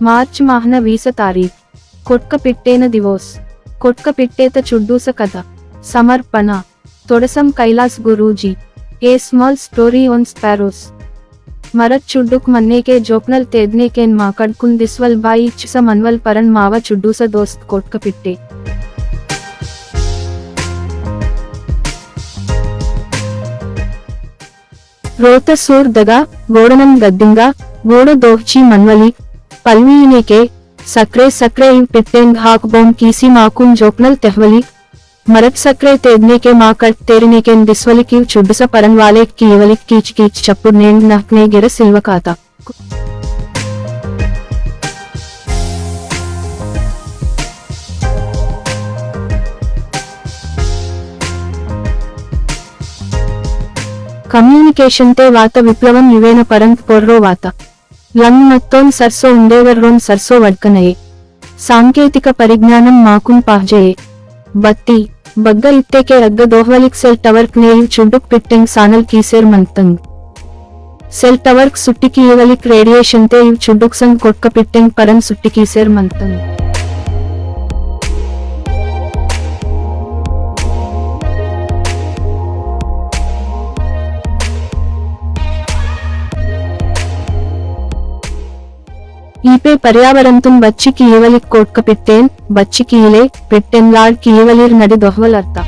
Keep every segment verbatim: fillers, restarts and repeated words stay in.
मार्च माहना वीस तारीख। कोटक पिट्टेन दिवोस। कोटक पिट्टेत चुड्डूस कथा। समर्पणा। तोडसम कैलास गुरूजी। A small story on sparrows। मरत चुड्डुक मन्ने के जोपनल तेदने केन माकड़कुन दिस्वल बाई इच्छस मनवल परन मावा चुड्डूस दोस्त कोटक पिट्टे। रोत सूर दगा, गोड़नम गद्दिंगा, गोड़ दोहची मनवली, पलवीने के, सक्रे सक्रे इव पिट्टेंग हाक बोम कीसी माकुन जोकनल तेहवली, मरत सक्रे तेदने के माकट तेरिने के दिस्वली किव चुड्डुस परन वाले कीवली कीच कीच चप्पुर नेंग नहकने गिर सिल्वकाता। Communication ते वात विप्लवम युवेन परंत पोर्रो वात। लंग मत्तोन सरसो उंडेवर रोन सरसो वडकनये। सांकेतिक परिज्ञानम माकुन पाहजये। बत्ती, बग्ग इत्ते के अग्ग दोहवलिक cell tower नेयु चुड्डुक पिट्टेंग सानल कीसेर मंतंग। Cell tower सुट्टी कीवलिक radiation ते यु चुड्डुक संग कोटक पिट्टेंग परन सुट्टी कीसेर मंतंग। ईपे पर्यावरण तुन बच्ची कीवलिक कोटक पिट्टेन, बच्ची कीले, पिट्टेन लाड कीवलिर नडी दोहवल अर्ता।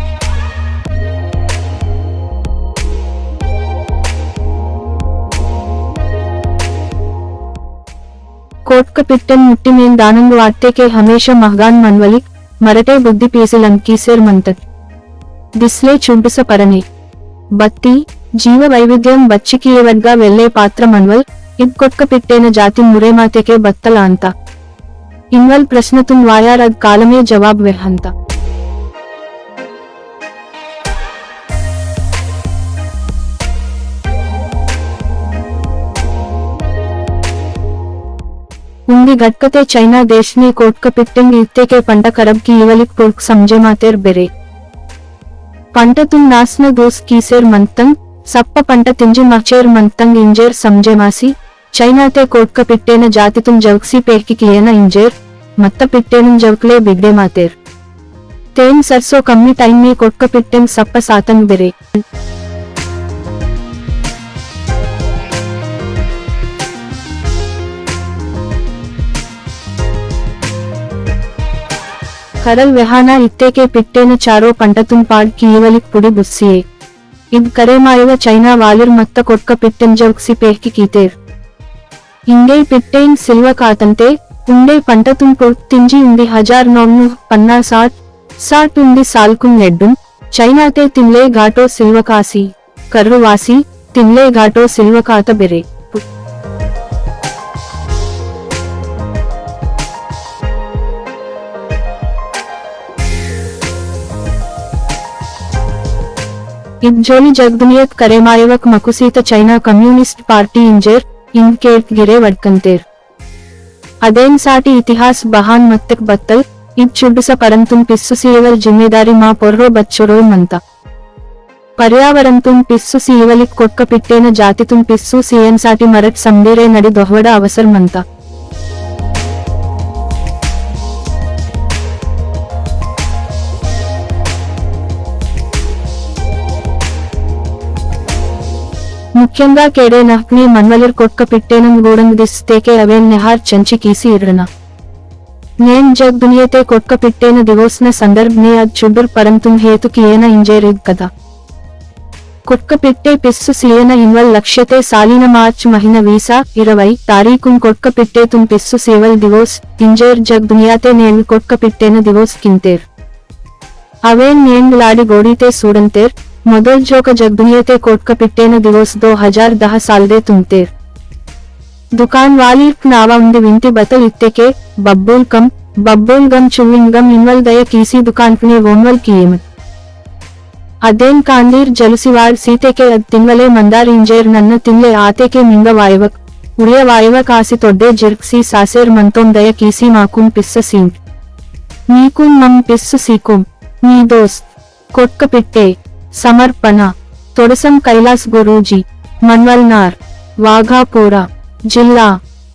कोटक पिट्टेन मुट्टी मेन दानंग वाटते के हमेशा महगान मनवलिक, मरटे बुद्धि पीसी लंकीसेर मंतट। दिस्ले चुड्डुस परने। बत्ती, जीव वैविध्यम बच्ची कीवडगा वेल्ले पात्र मनवल, इद कोटक पिट्टेन जाति मुरे माते के बत्तल आंता। इनवल प्रश्न तुन वायार अद कालमे जवाब वेहंता। उंदी घटकते चाइना देश ने कोटक पिट्टेंग इत्ते के पंटा करब कीवलिक पुर्क समझे मातेर बेरे। पंटा तुन नासना दोस कीसेर मंतंग, सप्पा पंटा तिंजी माचेर मंतंग इंजेर समझे मासी, चाइना ते कोटक पिट्टेन जाति तुन जवकसी पेहकी कियेना इंजेर, मत्ता पिट्टेन जवकले बिगड़े मातेर। तेन सरसो कम्मी time में कोटक पिट्टेन सप्पा सातंग बेरे। करल वेहाना इत्ते के पिट्टेन चारो पंटा तुन पाड़ कीवलिक पुड़ी बुस्सिये। इद करेमायव चाइना वालिर मत्त कोटक पिट्टेन जवकसी पेहकी कीतेर। इंगे पिट्टेन सिल्व कातंते, उंडे पंटतुन पुर्त तिंजी उंदी हजार नौ नूह पन्नास साठ, साठ उंदी सालकुन नेड्डुन, चाइना ते तिनले घाटो सिल्व कासी, कर्रुवासी, तिनले घाटो सिल्व कात बेरे। इद जोली जगदुनियत करेमायवक मकुसीत चाइना कम्युनिस्ट पार्टी इंजेर, इंद केट गिरे वडकंतेर। अदेन साटी इतिहास बहान मत्तक बत्तल, इद चुड्डुस परंतुन पिस्सु सीवल जिम्मेदारी मा पोर्रो बच्चोरो मंता। पर्यावरण तुन पिस्सु सीवलिक कोटक पिट्टेन जाति तुन पिस्सु सीएन साटी मरट संबेरे नडी दोहवड़ा अवसर मंता। मुख्यंगा केड़े नहकने मनवलिर कोटक पिट्टेनंग गूडंग दिस्ते के अवेन नेहार चंची कीसी इरना। नेन जग दुनियते कोटक पिट्टेन दिवोस न संदर्भ ने अद चुडुर परंतुम हेतु कियेना इंजेर इद कदा। कोटक पिट्टे पिस्सु सीयेना इनवल लक्ष्यते सालीन मार्च महिना वीसा, इरवई, तारीकुन कोटक पिट्टे तुन पिस्सु सीवल दिवोस, इंजेर जग दुनियाते नेन कोटक पिट्टेन दिवोस किंतेर। अवेन नेंग लाडी गोडीते सूडंतेर, मोदोल जोक जग दुनियते कोटक पिट्टेन दिवोस दो हजार दह सालदे तुंगतेर। दुकान वालीर्क नावा उंदी विंती बतल इत्तेके, बब्बूल कम, बब्बूल गम chewing gum इनवल दय कीसी दुकान पुने वोनवल कियेमत। अदेन कांदीर जलुसिवाड़ सीतेके अद तिनवले मंदार इंजेर नन्न तिनले आतेके मिंग वायवक, उड़िया वायवक आसी तोड्डे जिर्क सी सासेर मंतोम दय कीसी माकुम पिस्स सींट। नीकुन मम पिस्स सीकुम, नी दोस्त। कोटक पिट्टे, समर्पणा, तोड़सम कैलास गुरूजी, मनवलनार, वाघापुरा, जिल्ला,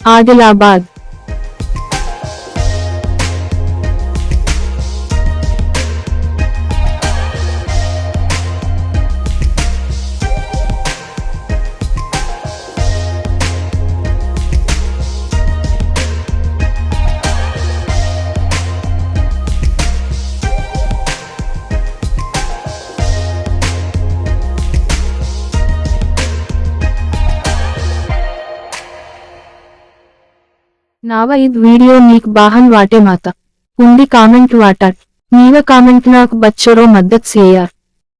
आदिलाबाद। नावा इद video नीक बाहन वाटे माता। उंदी comment वाटाट। नीवा comment नाक बच्चोरो मद्दत सेयार।